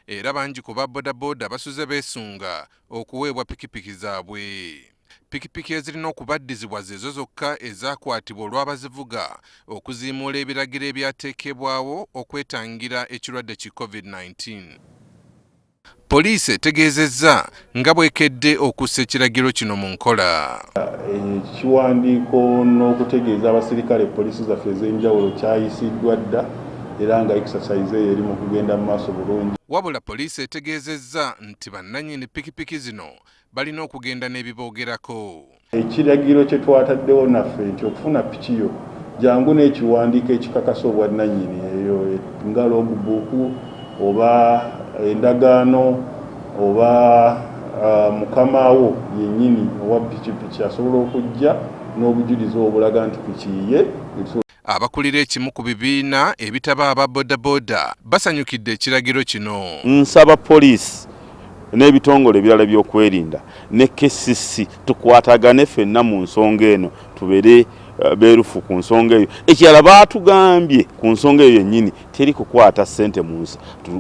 Era bangi ku ba bodaboda basuze beesunga okuweebwa pikipiki zaabwe. Pikipiki ezirina okubaddizibwa zeezo zokka ezaakwatibwa olw'abazivuga okuziimuula ebiragiro ebyateekebwawo okwetangira ekirwadde ki Covid-19. Poliisi etegeezezza nga bw'ekedde okussa ekiragiro kino mu nkola. Ekiwandiiko n'okutegeeza abasirikale poliisi zaffe ez'enjawulo kyayisiddwa dda era nga exercise eyo eri mu kugenda mu maaso bulungi. Wabula poliisi etegeezezza nti bannannyini pikipiki zino balina okugenda n'ebiboogerako. Ekiragiro kye twataddewo naffe nti okufuna piki yo jangu n'ekiwandiiko ekikakasa obwannannyini eyo nga logbook oba endagaano oba mukama wo yennyini owa pikipiki asobola okujja n'obujulizi obulaga nti piki ye. Abakulira ekimu ku bibiina ebitaba aba bodaboda basanyukidde ekiragiro kino. Nsaba poliisi n'ebitongole ebirala ebyokwerinda ne KCC tukwatagane ffenna mu nsonga eno, tubeere beerufu ku nsonga eyo. Ekirala, baatugambye ku nsonga eyo yennyini teri kukwata ssente mu nsa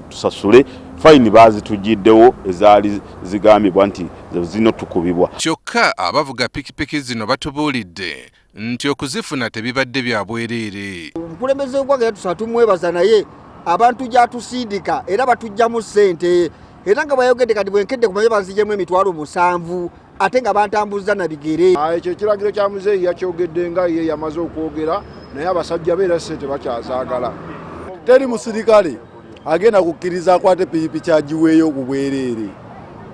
tusasule fayini, baazitugiddewo ezaali zigambibwa nti zino tukubibwa. Kyokka abavuga pikipiki zino batubuulidde nti okuzifuna tebibadde bya bwereere. Omukulembeze w'eggwanga yatusaba, tumwebaza, naye abantu gyatusindika era batugjamu ssente, era nga bwayogedde kati bwenkedde kumaye banzijemu 70,000 ate nga bantambuza na bigere. Ekyo ekiragiro kya muzeeyi yakyogedde nga ye yamaze okwogera, naye abasajja beera ssente bakyazaagala. Teri musirikale agenda kukkiriza akwate pikipiki agiweeyo ku bwereere.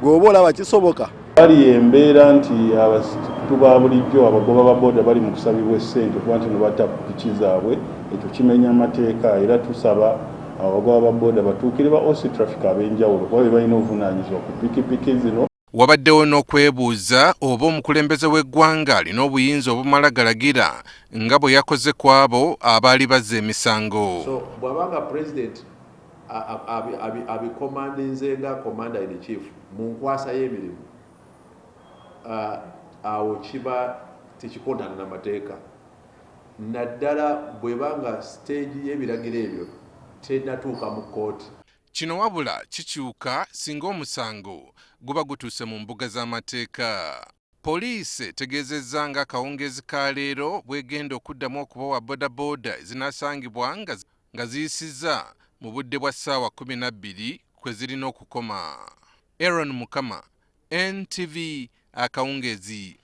Gweoba olaba kisoboka? Bali embeera nti abantu ba bulijjo abagoba ba boda bali mu kusabibwa essente kuba nti no batta piki zaabwe, ekyo kimenya amateeka, era tusaba abagoba ba boda batuukire ba OC traffic ab'enjawulo kuba be balina obuvunaanyizibwa ku pikipiki zino. Wabaddewo n'okwebuuza oba omukulembeze w'eggwanga alina obuyinza obumala galagira nga bwe yakoze ku abo abaali bazza emisango. So bw'abanga president abicommandinze nga commander in chief mu nkwasa y'emirimu, awo kiba tekikontana na mateeka, naddala bw'eba nga stage y'ebiragiro ebyo tenatuuka mu kkooti. Kino wabula kikyuka singa omusango guba gutuuse mu mbuga z'amateeka. Poliisi etegeezezza nga akawungeezi ka leero bwegenda okuddamu okubawa bodaboda ezinaasangibwa nga ziyisizza mu budde bwa ssaawa 12 kwe zirina okukoma. Aaron Mukama, NTV, akawungeezi.